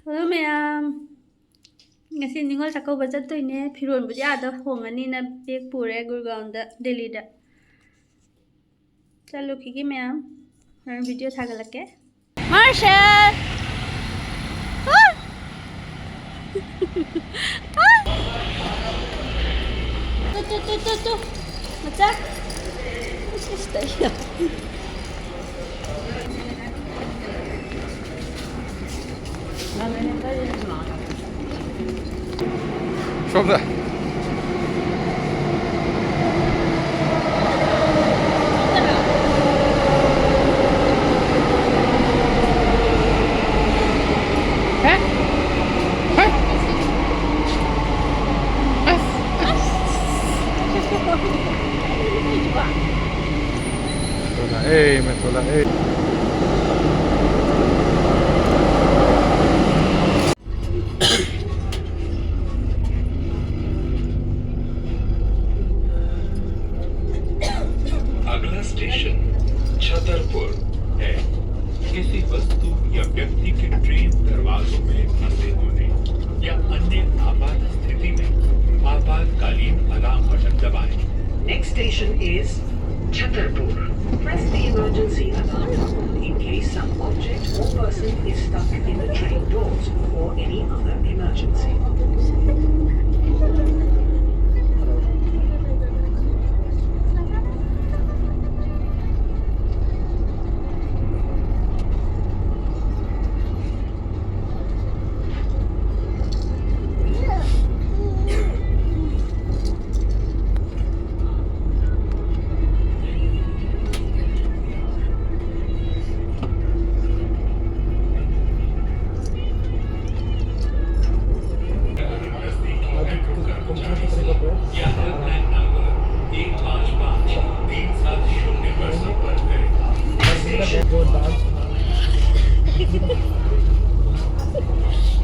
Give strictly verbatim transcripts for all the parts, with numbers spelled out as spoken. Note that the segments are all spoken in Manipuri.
ꯍꯜꯂꯣ ꯃꯌꯥꯝ, ꯉꯁꯤ ꯅꯤꯉꯣꯜ ꯆꯥꯛꯀꯧꯕ ꯆꯠꯇꯣꯏꯅꯦ꯫ ꯐꯤꯔꯣꯟꯕꯨꯗꯤ ꯑꯥꯗ ꯍꯣꯡꯉꯅꯤꯅ ꯕꯦꯛ ꯄꯨꯔꯦ ꯒꯨꯔꯒꯥꯎꯟꯗ, ꯗꯦꯜꯂꯤꯗ꯫ ꯆꯠꯂꯨꯈꯤꯒꯦ ꯃꯌꯥꯝ, ꯍꯣꯔꯦꯟ ꯚꯤꯗꯤꯑꯣ ꯊꯥꯒꯠꯂꯛꯀꯦ꯫ ꯃꯥꯔꯁꯦꯜ! ꯇꯨ, ꯇꯨ, ꯇꯨ, ꯇꯨ, ꯇꯨ꯫ ꯃꯆꯥ꯫ ꯏꯁ, ꯏꯁ, ꯇꯧꯏ꯫ ꯁꯣꯝꯗ꯫ ꯍꯦ? ꯍꯦ? ꯑꯁ꯫ ꯊꯣꯛꯂꯛꯑꯦ, ꯃꯩ ꯊꯣꯛꯂꯛꯑꯦ꯫ अगला स्टेशन छतरपुर है। किसी वस्तु या व्यक्ति के ट्रेन दरवाजों में फंसे होने या अन्य आपात स्थिति में आपातकालीन अलार्म बटन दबाएं। Next station is Chhatarpur. Press the emergency alarm button in case some object or person is stuck in the train doors or any other emergency.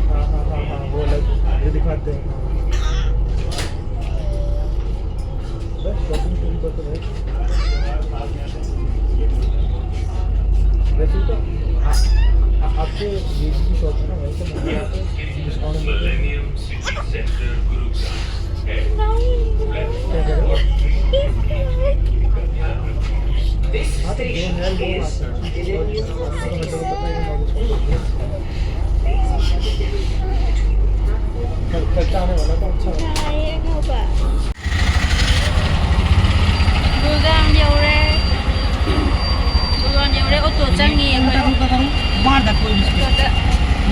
हाँ, हाँ, हाँ, हाँ, वो अलग, ये दिखाते हैं। बस शॉपिंग पूरी करते रहे। वैसे तो आ-, आ-, आपके ये की shop Millennium City Center, Gurugram. This station is Millennium City Center. Gurgaon ꯌꯧꯔꯦ꯫ ꯒꯨꯔꯒꯥꯎꯟ ꯌꯧꯔꯦ, ꯑꯣꯇꯣ ꯆꯪꯉꯤ ꯑꯩꯈꯣꯏ꯫ ꯃꯥꯔꯗ ꯀꯣꯏ ꯕꯤꯁꯀꯤꯠ꯫ ꯑꯣꯇꯣꯗ꯫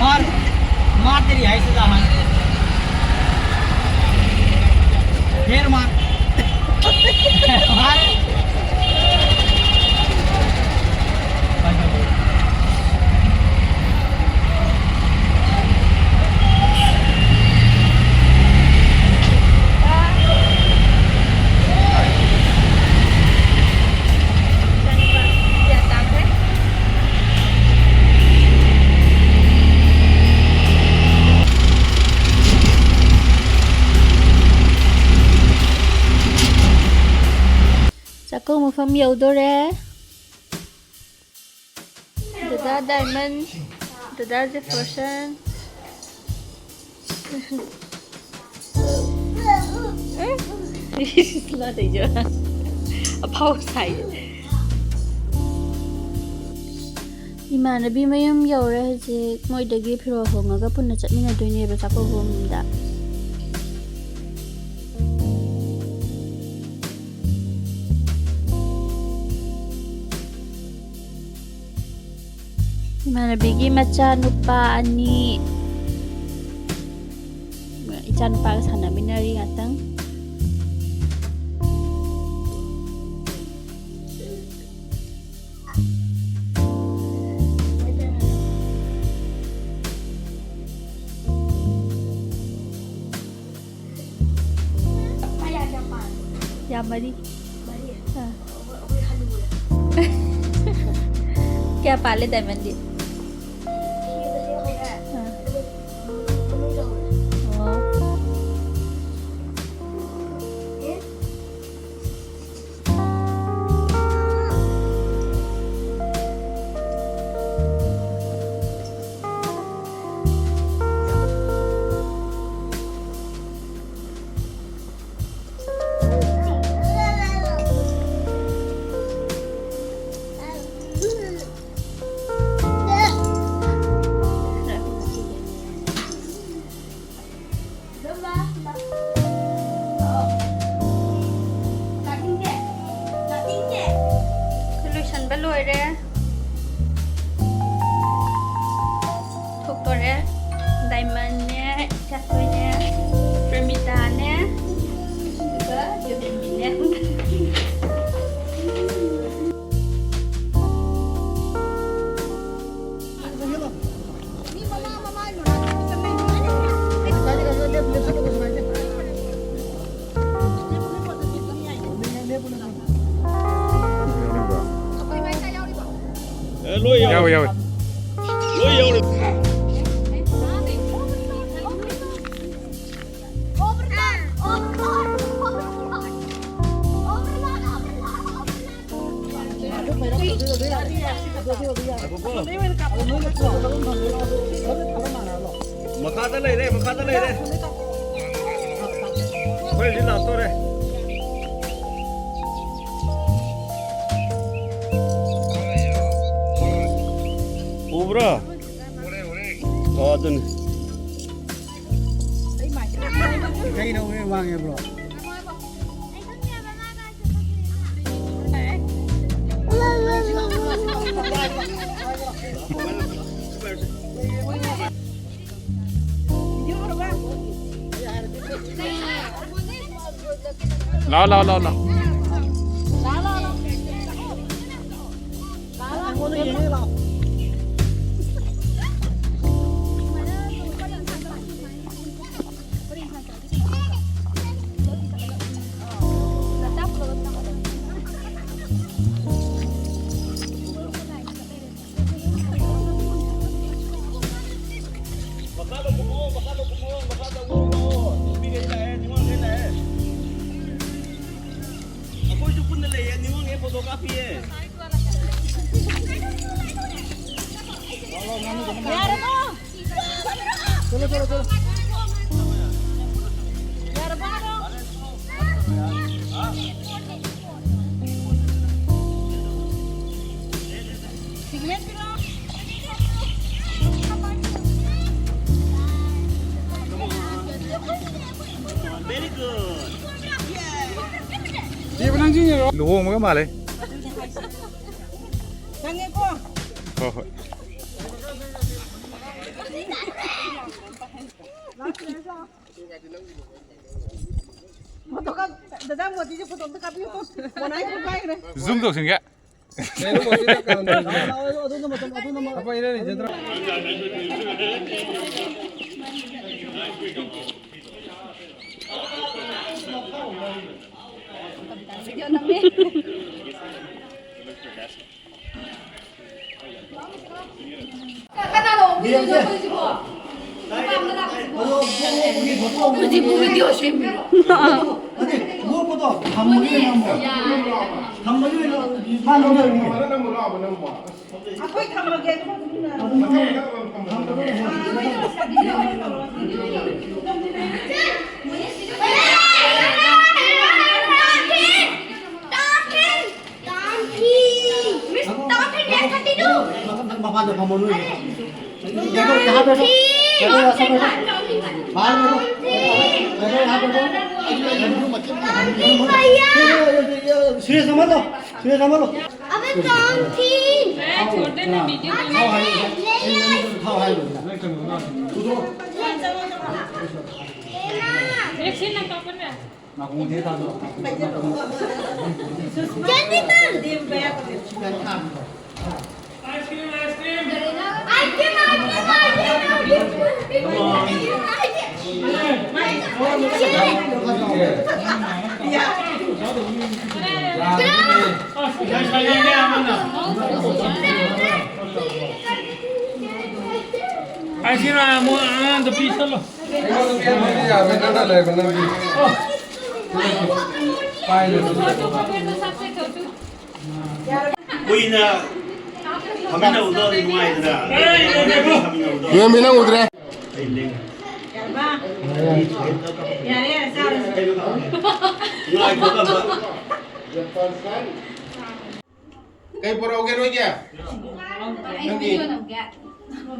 ꯃꯥꯔ, ꯃꯥꯔ ꯇꯦꯔꯤ ꯍꯥꯏꯁꯤꯗ ꯍꯥꯏ꯫ ꯐꯦꯔ ꯃꯥꯔ꯫ ꯃꯥꯔ꯫ ꯆꯥꯛꯀꯧ ꯃꯐꯝ ꯌꯧꯗꯣꯔꯦ꯫ ꯗꯗꯥ ꯗꯥꯏꯃꯟ, ꯗꯗꯥ ꯖꯦꯐꯔꯁꯟ꯫ ꯂꯥꯗꯩꯖꯣ꯫ ꯑꯐꯥꯎ ꯁꯥꯏ꯫ ꯏꯃꯥꯟꯅꯕꯤ ꯃꯌꯨꯝ ꯌꯧꯔꯦ ꯍꯧꯖꯤꯛ꯫ ꯃꯣꯏꯗꯒꯤ ꯐꯤꯔꯣꯜ ꯍꯣꯡꯉꯒ ꯄꯨꯟꯅ ꯆꯠꯃꯤꯟꯅꯗꯣꯏꯅꯦꯕ ꯆꯥꯛꯀꯧꯕꯝꯗ꯫ ꯏꯃꯥꯟꯅꯕꯤꯒꯤ ꯃꯆꯥꯅꯨꯄꯥ ꯑꯅꯤ, ꯏꯆꯥꯅꯨꯄꯥꯒ ꯁꯥꯟꯅꯃꯤꯟꯅꯔꯤ ꯉꯥꯛꯇꯪ꯫ ꯌꯥꯝ ꯃꯔꯤ꯫ ꯑꯥ꯫ ꯀꯌꯥ ꯄꯥꯜꯂꯦ ꯗꯥꯏꯃꯟꯗꯤ? ꯑꯥ꯫ ꯑꯣ꯫ ꯁꯥꯏꯃꯟꯅꯦ, ꯏꯁꯥꯊꯣꯏꯅꯦ, ꯄ꯭ꯔꯃꯤꯇꯥꯅꯦ, ꯑꯗꯨꯒ ꯖꯣꯍꯦꯟꯕꯤꯅꯦ꯫ ꯑꯦ, ꯂꯣꯏ ꯌꯥꯎꯔꯦ꯫ ꯌꯥꯎꯋꯦ, ꯌꯥꯎꯋꯦ꯫ ꯂꯣꯏ ꯌꯥꯎꯔꯦ꯫ ꯃꯈꯥꯗ ꯂꯩꯔꯦ, ꯃꯈꯥꯗ ꯂꯩꯔꯦ꯫ ꯑꯩꯈꯣꯏ ꯍꯧꯖꯤꯛ ꯂꯥꯛꯇꯣꯔꯦ꯫ ꯎꯕ꯭ꯔꯣ? ꯑꯣ, ꯑꯗꯨꯅꯤ꯫ ꯀꯩꯅꯣ ꯋꯥꯡꯉꯦ, ꯕ꯭ꯔꯣ? ꯂꯥꯎ, ꯂꯥꯎ, ꯂꯥꯎ, ꯂꯥꯎ꯫ ꯃꯈꯥꯗ ꯀꯨꯝꯃꯛꯑꯣ, ꯃꯈꯥꯗ ꯀꯨꯝꯃꯛꯑꯣ, ꯃꯈꯥꯗ ꯀꯨꯝꯃꯛꯑꯣ꯫ ꯅꯨꯄꯤꯈꯩ ꯂꯥꯛꯑꯦ, ꯅꯤꯉꯣꯜꯈꯩ ꯂꯥꯛꯑꯦ꯫ ꯑꯩꯈꯣꯏꯁꯨ ꯄꯨꯟꯅ ꯂꯩꯌꯦ, ꯅꯤꯉꯣꯜꯈꯩ ꯐꯣꯇꯣ ꯀꯥꯞꯄꯤꯌꯦ꯫ ꯌꯥꯔꯕꯣ? ꯆꯠꯂꯣ, ꯆꯠꯂꯣ, ꯆꯠꯂꯣ꯫ ꯌꯥꯔꯕꯣ ꯍꯥꯏꯔꯣ? Very good. ꯂꯨꯍꯣꯡꯕꯒ ꯃꯥꯜꯂꯦ꯫ ꯆꯪꯉꯦꯀꯣ꯫ ꯍꯣꯏ, ꯍꯣꯏ꯫ ꯃꯣꯗꯤꯁꯦ ꯐꯣꯇꯣ ꯑꯝꯇ ꯀꯥꯞꯄꯤꯌꯨ꯫ ꯃꯣꯅꯥꯏ ꯐꯣꯟ ꯄꯥꯏꯈ꯭ꯔꯦ꯫ ꯖꯨꯝ ꯇꯧꯁꯤꯟꯒꯦ꯫ ꯀꯩꯅꯣ ꯃꯣꯗꯤꯅ ꯀꯅꯥꯅꯣ? ꯑꯗꯨ, ꯑꯗꯨ, ꯑꯗꯨ, ꯑꯗꯨ, ꯑꯗꯨ, ꯑꯗꯨ, ꯑꯩꯈꯣꯏ ꯏꯔꯩ ꯂꯩꯖꯗ꯭ꯔꯣ? ꯚꯤꯗꯤꯑꯣ ꯅꯝꯃꯦ꯫ ꯀꯅꯥꯅꯣ ꯃꯤ ꯌꯦꯡꯁꯦ꯫ ꯍꯧꯖꯤꯛꯄꯨ ꯚꯤꯗꯤꯑꯣ ꯁꯦꯝꯃꯤꯔꯣ? ꯑꯩꯈꯣꯏ ꯊꯝꯃꯒꯦ꯫ ꯃꯄꯥꯟꯗ ꯐꯝꯃꯣ ꯅꯣꯏ꯫ ꯕꯦꯒꯗꯣ ꯌꯥꯍꯥ ꯕꯦꯒꯗꯣ꯫ ꯕꯦꯒꯗꯣ ꯌꯥꯁꯣ ꯕꯦꯒꯗꯣ꯫ ꯕꯥꯍꯔ ꯕꯦꯒꯗꯣ꯫ ꯕꯦꯒꯗꯣ ꯌꯥꯍꯥ ꯕꯦꯒꯗꯣ꯫ ꯁꯨꯔꯦꯁ ꯑꯃ ꯂꯧ꯫ ꯁꯨꯔꯦꯁ ꯑꯃ ꯂꯧ꯫ ꯑꯕꯦ ꯇꯣꯝꯊꯤꯟ꯫ ꯊꯥꯎ ꯍꯥꯏ꯫ ꯊꯥꯎ ꯍꯥꯏ꯫ ꯊꯥꯎ ꯍꯥꯏ꯫ ꯆꯦꯟꯕꯤꯇꯟ! ꯑꯥꯏꯁ ꯀ꯭ꯔꯤꯝ ꯑꯃꯨꯛ ꯑꯉꯥꯡꯗ ꯄꯤꯁꯜꯂꯣ꯫ ꯑꯩꯉꯣꯟꯗ ꯄꯤꯔꯝꯕꯗꯤ ꯌꯥꯔꯣꯏ, ꯅꯪꯅ ꯂꯩꯕ ꯅꯪꯒꯤ꯫ ꯄꯥꯏꯗ꯭ꯔꯁꯨ꯫ ꯀꯨꯏꯅ ꯐꯝꯃꯤꯟꯅꯕꯗꯣ ꯅꯨꯡꯉꯥꯏꯗꯅ꯫ ꯐꯝꯃꯤꯟꯅꯕꯗꯣ꯫ ꯌꯦꯡꯕꯤ ꯅꯪ ꯎꯗ꯭ꯔꯦ꯫ ꯑꯩ ꯂꯦꯡ-, ꯌꯥꯔꯦ, ꯌꯥꯔꯦ, ꯆꯥꯔꯁꯤ꯫ ꯉꯥꯏꯈꯣ, ꯇꯝꯕ꯫ ꯀꯩ ꯄꯨꯔꯛꯎꯒꯦ ꯅꯣꯏꯒꯤ? ꯑꯩ ꯅꯪꯒꯤ? ꯚꯤꯗꯤꯑꯣ ꯅꯝꯒꯦ꯫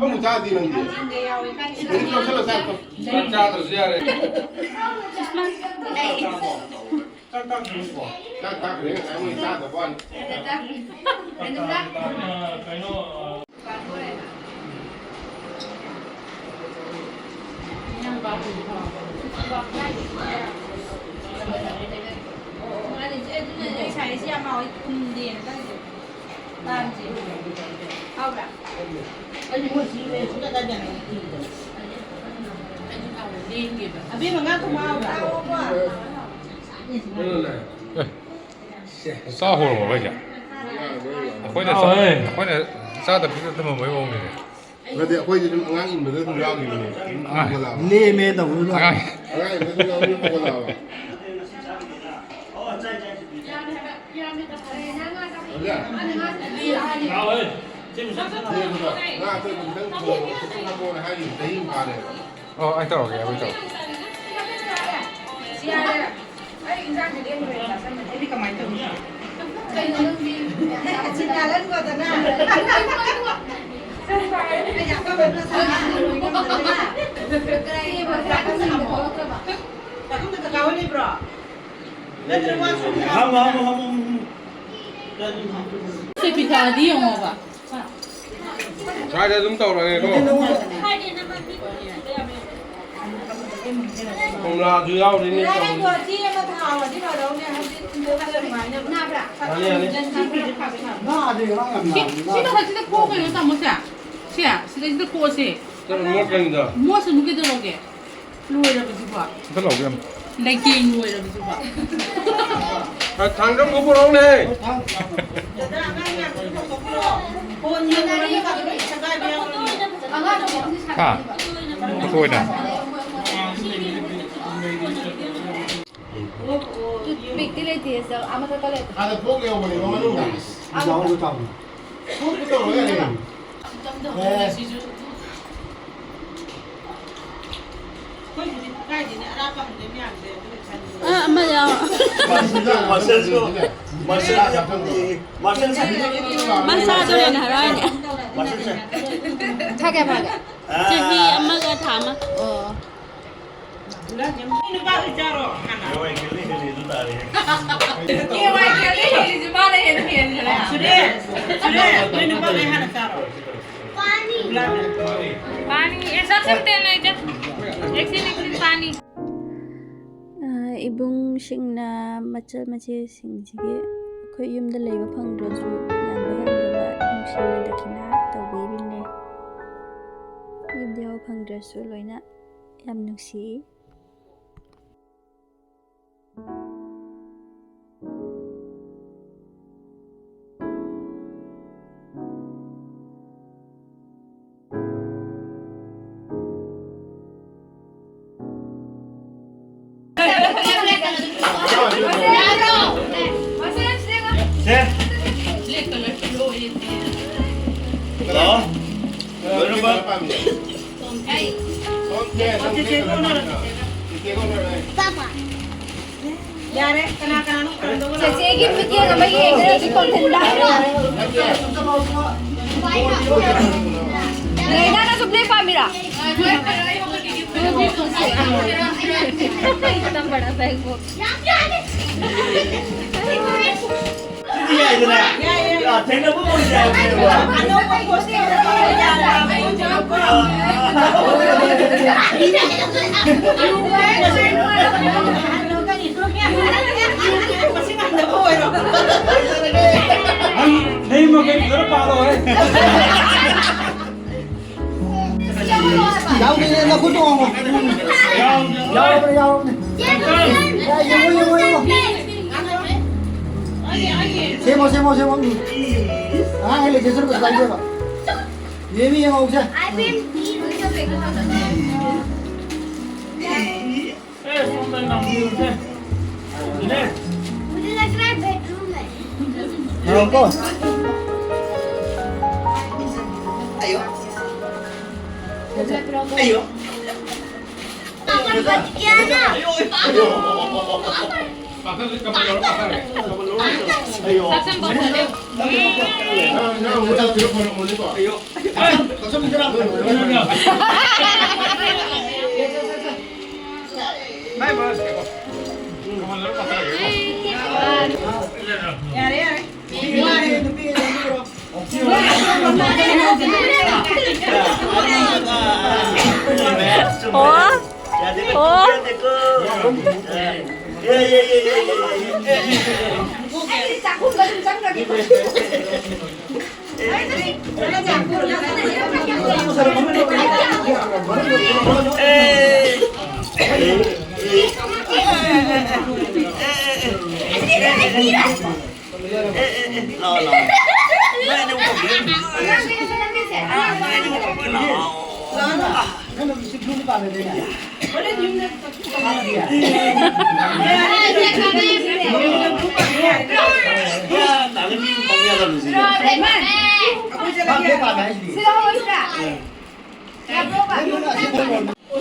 ꯑꯃꯨꯛ ꯆꯥꯗꯦ ꯅꯪꯗꯤ꯫ ꯅꯪꯗꯤ ꯌꯥꯎꯋꯦ, ꯀꯥꯏ ꯆꯠꯂꯤ? ꯅꯪꯗꯤ ꯂꯧꯁꯜꯂꯣ, ꯆꯥꯛꯇꯣ꯫ ꯆꯥꯛ ꯆꯥꯗ꯭ꯔꯁꯨ ꯌꯥꯔꯦ꯫ ꯆꯥꯛ ꯆꯥꯈ꯭ꯔꯦ, ꯉꯁꯥꯏ ꯃꯣꯏ ꯆꯥꯗꯕ ꯋꯥꯅꯤ꯫ ꯀꯩꯅꯣ, ꯑ, ꯍꯣꯏ, ꯊꯨꯝꯗꯦꯅ ꯆꯥꯏꯁꯦ꯫ ꯄꯥꯝꯁꯦ꯫ ꯍꯥꯎꯕ꯭ꯔꯥ? ꯑꯩꯗꯤ ꯃꯣꯏ ꯁꯤ ꯂꯩ ꯁꯨꯡꯆꯥ ꯆꯥꯗꯦ ꯍꯥꯏꯕ ꯊꯤꯕꯗꯣ꯫ ꯑꯩꯁꯨ ꯍꯥꯎꯋꯦ, ꯂꯦꯡꯗꯦꯕ꯫ ꯑꯕꯦꯝꯃ, ꯉꯥ ꯊꯣꯡꯕ ꯍꯥꯎꯕ꯭ꯔꯥ? ꯆꯥꯛ ꯍꯧꯔꯕꯣ ꯍꯥꯏꯁꯦ? ꯑꯩꯈꯣꯏꯅ ꯆꯥ-, ꯍꯥꯎꯋꯦ꯫ ꯑꯩꯈꯣꯏꯅ ꯆꯥꯗ ꯄꯤꯗ ꯊꯝꯃꯝꯕꯩ ꯃꯑꯣꯡꯅꯤꯅꯦ꯫ ꯅꯠꯇꯦ, ꯑꯩꯈꯣꯏꯗꯤ ꯑꯗꯨꯝ ꯑꯉꯥꯡ ꯏꯟꯕꯗ ꯑꯗꯨꯝ ꯌꯥꯎꯈꯤꯕꯅꯦ꯫ ꯑꯉꯥꯡ ꯂꯦꯝꯃꯦ ꯇꯧꯕꯗꯨꯗ꯫ ꯑꯉꯥꯡ ꯏꯟꯕꯗ ꯑꯗꯨꯝ ꯌꯥꯎꯈꯤꯕ ꯄꯣꯠ ꯂꯥꯛꯑꯕ꯫ ꯂꯦꯝꯕꯗꯣ, ꯉꯥ ꯑꯇꯣꯏꯕ ꯈꯤꯇꯪ ꯊꯣꯡꯉꯣ, ꯈꯤꯇꯪ ꯍꯥꯞꯄꯛꯑꯣꯅ ꯍꯥꯏꯈꯤꯕ ꯆꯍꯤ ꯑꯃ ꯐꯥꯔꯦꯕ꯫ ꯑꯣ, ꯑꯩ ꯇꯧꯔꯒꯦ, ꯑꯩ ꯇꯧꯔꯒꯦ꯫ ꯑꯩ ꯏꯟꯖꯥꯡꯁꯦ ꯂꯦꯝꯗ꯭ꯔꯦ ꯆꯥꯁꯟꯕꯅꯦ꯫ ꯑꯩꯗꯤ ꯀꯃꯥꯏꯅ ꯇꯧꯅꯤ? ꯀꯩꯅꯣ ꯅꯪꯗꯤ? ꯑꯁꯤ ꯅꯥꯜꯍꯟꯒꯣꯗꯅ꯫ ꯑꯩ ꯑꯀꯝꯕ ꯃꯁꯥ ꯅꯥꯜꯍꯜꯂꯣꯏ ꯉꯝꯗꯅ꯫ ꯆꯥꯛꯈꯨꯝꯗ ꯀꯀꯥ ꯍꯣꯏ ꯂꯩꯕ꯭ꯔꯣ? ꯅꯠꯇ꯭ꯔꯒ ꯋꯥꯁꯔꯨꯝꯗ? ꯍꯥꯃꯨ, ꯍꯥꯃꯨ, ꯍꯥꯃꯨ, ꯍꯥꯃꯨ꯫ ꯁꯦ ꯄꯤꯊꯛꯑꯗꯤ ꯌꯦꯡꯉꯣꯕ꯫ ꯁ꯭ꯋꯥꯏꯗ ꯑꯗꯨꯝ ꯇꯧꯔꯒꯦꯀꯣ꯫ ꯀꯣꯝꯂꯥꯁꯨ ꯌꯥꯎꯔꯤꯅꯦ ꯇꯧꯔꯤꯁꯦ꯫ ꯌꯥꯅꯤ, ꯌꯥꯅꯤ꯫ ꯁꯤ, ꯁꯤ ꯃꯊꯛꯁꯤꯗ ꯀꯣꯛ ꯀꯩꯅꯣ ꯇꯥꯃꯣꯁꯦ? ꯁꯦ, ꯁꯤꯗꯩꯁꯤꯗ ꯀꯣꯛꯑꯁꯦ꯫ ꯆꯠꯂꯣ, ꯃꯣꯠꯀꯅꯤꯗ꯫ ꯃꯣꯠꯁꯅꯨ ꯀꯩꯗꯧꯔꯒꯦ? ꯂꯣꯏꯔꯕꯁꯤꯕꯣ? ꯑꯝꯇ ꯂꯧꯒꯦ ꯑꯃ꯫ ꯂꯩꯇꯦꯡ ꯂꯣꯏꯔꯕꯁꯤꯕꯣ? ꯑ, ꯊꯥꯡꯒꯝ ꯑꯃ ꯄꯨꯔꯛꯎꯅꯦ꯫ ꯗꯗꯥ, ꯑꯉꯥꯡ ꯃꯌꯥꯝꯗꯨꯁꯨ ꯀꯧꯊꯣꯛꯄꯤꯔꯛꯑꯣ꯫ ꯐꯣꯟ ꯌꯦꯡꯉꯨꯔꯗꯤ ꯐꯗꯧꯕ, ꯏꯁ ꯁꯒꯥꯏꯕ ꯌꯥꯎꯔꯅꯤ꯫ ꯍꯥ? ꯑꯩꯈꯣꯏꯅ꯫ ꯇꯨꯠꯄꯤꯛꯇꯤ ꯂꯩꯇꯦ, ꯁꯤꯗ ꯑꯥ ꯃꯊꯛꯇ ꯂꯩ꯫ ꯑꯥꯗ ꯐꯣꯛ ꯌꯧꯕꯅꯦꯕ ꯃꯅꯨꯡꯗ꯫ ꯐꯣꯛꯇꯨ ꯇꯧꯔꯣ ꯌꯥꯔꯦ꯫ ꯑꯦ꯫ ꯑꯩꯈꯣꯏꯒꯤꯗꯤ ꯀꯥꯏꯗꯩꯅꯦ ꯑꯔꯥꯞꯄ ꯍꯪꯗꯣꯏ ꯃꯌꯥꯝꯁꯦ ꯑꯗꯨꯒ ꯈꯟꯕꯗ꯫ ꯑꯥ, ꯑꯃ ꯌꯥꯎ-, ꯃꯁꯜꯁꯨ, ꯃꯁꯜꯁꯨ ꯌꯥꯝ ꯐꯪꯉꯦ꯫ ꯃꯁꯜꯁꯦ꯫ ꯃꯁꯥꯗꯣ ꯍꯦꯟꯅ ꯍꯔꯥꯎꯅꯦ꯫ ꯃꯁꯜꯁꯦ꯫ ꯊꯥ ꯀꯌꯥ ꯐꯥꯒꯦ? ꯑꯥ꯫ ꯆꯍꯤ ꯑꯃꯒ ꯊꯥ ꯑꯃ꯫ ꯑꯣ꯫ ꯅꯣꯏ ꯅꯨꯄꯥꯈꯩ ꯆꯥꯔꯣ ꯍꯥꯟꯅ꯫ ꯀꯦ ꯋꯥꯏ ꯀꯦꯜꯂꯤ ꯍꯦꯜꯂꯤꯁꯦ ꯃꯥꯅ ꯍꯦꯟꯅ ꯍꯦꯟꯈ꯭ꯔꯦ꯫ ꯁꯨꯔꯦ, ꯁꯨꯔꯦ, ꯅꯣꯏ ꯅꯨꯄꯥꯈꯩ ꯍꯥꯟꯅ ꯆꯥꯔꯣ꯫ ꯄꯥꯅꯤ, ꯑꯦ, ꯁꯠ ꯁꯠ ꯇꯦꯟ ꯂꯩꯇꯦ꯫ ꯑꯦꯛꯁꯤꯟ, ꯑꯦꯛꯁꯤꯟ ꯄꯥꯅꯤ꯫ ꯑ, ꯏꯕꯨꯡꯁꯤꯡꯅ ꯃꯆꯜ ꯃꯆꯦꯁꯤꯡꯁꯤꯒꯤ ꯑꯩꯈꯣꯏ ꯌꯨꯝꯗ ꯂꯩꯕ ꯐꯪꯗ꯭ꯔꯁꯨ, ꯌꯥꯝꯕ ꯌꯥꯝꯗꯕ ꯅꯨꯡꯁꯤꯅ ꯗꯈꯤꯅꯥ ꯇꯧꯕꯤꯔꯤꯅꯦ꯫ ꯌꯨꯝꯗ ꯌꯥꯎꯕ ꯐꯪꯗ꯭ꯔꯁꯨ ꯂꯣꯏꯅ ꯌꯥꯝ ꯅꯨꯡꯁꯤ꯫ ꯌꯥꯔꯦ, ꯀꯅꯥ ꯀꯅꯥꯅꯣ ꯈꯪꯗꯕ ꯂꯥꯛꯑꯣ꯫ ꯆꯦꯆꯦꯒꯤ ꯃꯤꯠꯌꯦꯡ ꯑꯃ ꯌꯦꯡꯗ꯭ꯔꯗꯤ ꯀꯣꯟꯊꯤꯟꯗ꯫ ꯂꯩꯅꯥꯅ ꯁꯨꯝ ꯂꯦꯞ ꯄꯥꯝꯃꯤꯔꯥ? ꯌꯥꯝ ꯌꯥꯔꯦ꯫ ꯑꯗꯨꯗꯤ ꯌꯥꯏꯗꯅ? ꯌꯥꯏ, ꯌꯥꯏ꯫ ꯌꯥ, ꯊꯦꯡꯅꯕ ꯉꯝꯗꯦ ꯍꯥꯏꯕꯅꯦꯕ꯫ ꯑꯅꯧꯕ ꯍꯣꯁꯇꯦꯜꯗ ꯇꯧꯔ ꯌꯥꯔꯦ꯫ ꯃꯁꯤ ꯉꯝꯗꯕ ꯑꯣꯏꯔꯣ꯫ ꯅꯪ ꯅꯌꯨꯝ ꯃꯀꯩ ꯐꯖꯅ ꯄꯥꯜꯂꯣꯍꯦ꯫ ꯌꯥꯎꯗꯦꯅꯦ, ꯅꯈꯨꯠꯇꯣ ꯍꯥꯡꯉꯣ꯫ ꯌꯥꯎ-, ꯌꯥꯎꯔꯕꯅꯦ, ꯌꯥꯎꯔꯕꯅꯦ꯫ ꯌꯥ, ꯌꯦꯡꯉꯣ, ꯌꯦꯡꯉꯣ, ꯌꯦꯡꯉꯣ꯫ ꯁꯦꯝꯃꯣ, ꯁꯦꯝꯃꯣ, ꯁꯦꯝꯃꯣ꯫ ꯎꯝ꯫ ꯑꯉꯥꯡ ꯍꯦꯛ ꯂꯩꯖꯁꯅꯨ, ꯀꯩꯁꯨ ꯀꯥꯏꯗꯦꯕ꯫ ꯌꯦꯡꯉꯤ, ꯌꯦꯡꯉꯣ, ꯍꯧꯖꯤꯛ꯫ ए, सुंदर नाम दिए उसे। ले। मुझे लग रहा है बेडरूम है। हाँ, को? आयो। आयो। पापा बच गया ना। आयो। पापा से कपल लो, पापा है। कपल लो। आयो। कसम बहुत है। ना, ना, वो तो सिर्फ बोलो, बोले तो। आयो। कसम जरा। ꯑꯣ? ꯑꯣ? ꯆꯥꯛꯈꯨꯝꯗ ꯑꯗꯨꯝ ꯆꯪꯈ꯭ꯔꯒꯦ꯫ ꯂꯥꯛꯑꯣ, ꯂꯥꯛꯑꯣ꯫ ꯅꯣꯏ ꯑꯅꯤ ꯑꯍꯨꯝ ꯇꯧꯕꯤꯌꯨ꯫ ꯅꯣꯏ ꯑꯅꯤ ꯑꯍꯨꯝ ꯇꯧꯕꯤꯌꯨ, ꯂꯥꯛꯑꯣ꯫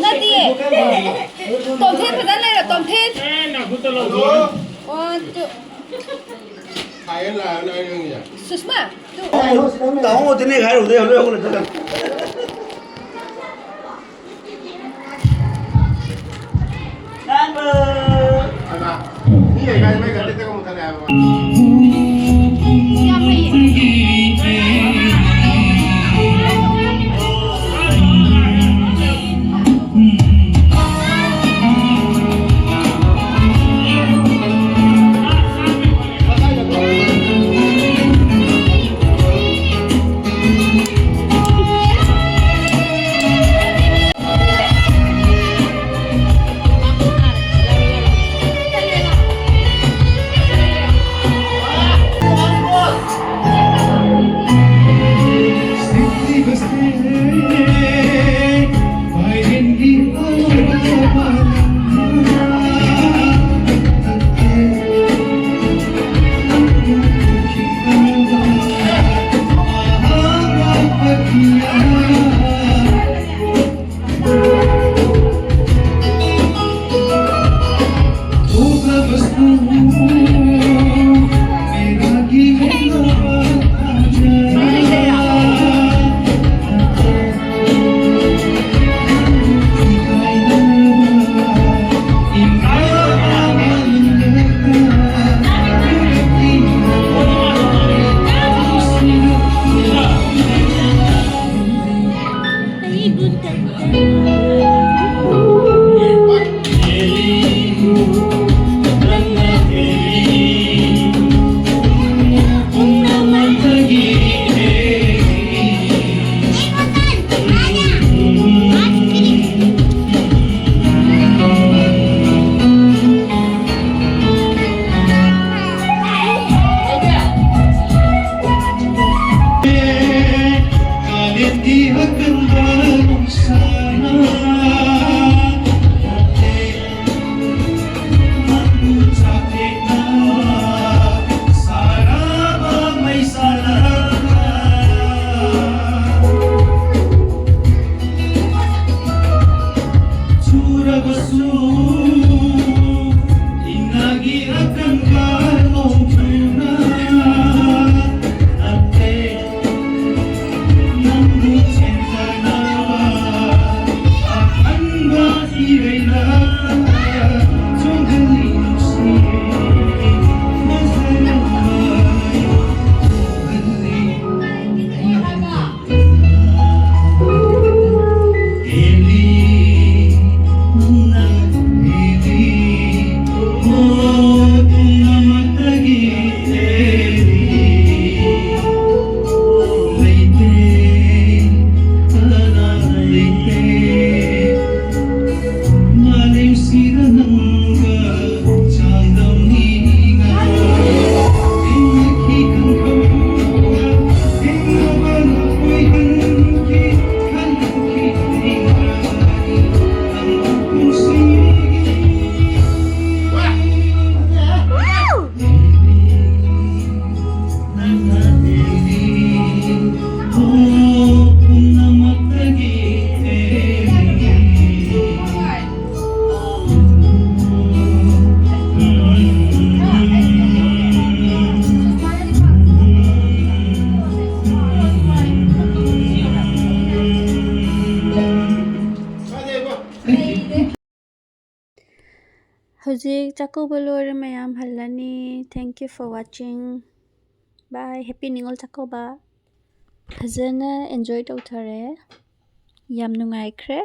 ꯅꯠꯇꯤꯌꯦ꯫ ꯇꯣꯝꯊꯤꯟ ꯐꯖꯅ ꯂꯩꯔꯣ, ꯇꯣꯝꯊꯤꯟ꯫ One, two. ꯁꯨꯁꯃꯥ, two. ꯇꯥꯃꯣ ꯇꯤꯅꯦꯛ ꯍꯥꯏꯔꯨꯕꯗꯩ ꯍꯧꯒꯠꯂꯛꯇ꯭ꯔꯦ꯫ ꯃꯤ ꯂꯩꯀꯥꯏ ꯃꯩ ꯈꯛꯇ ꯇꯦꯛꯑ ꯃꯨꯊꯠꯂꯦ ꯍꯥꯏꯕ꯫ ꯍꯧꯖꯤꯛ ꯆꯥꯛꯀꯧꯕ ꯂꯣꯏꯔꯦ, ꯃꯌꯥꯝ ꯍꯜꯂꯅꯤ꯫ Thank you for watching. Bye. Happy Ningol Chakkouba. ꯐꯖꯅ enjoy ꯇꯧꯊꯔꯦ꯫ ꯌꯥꯝ ꯅꯨꯡꯉꯥꯏꯈ꯭ꯔꯦ꯫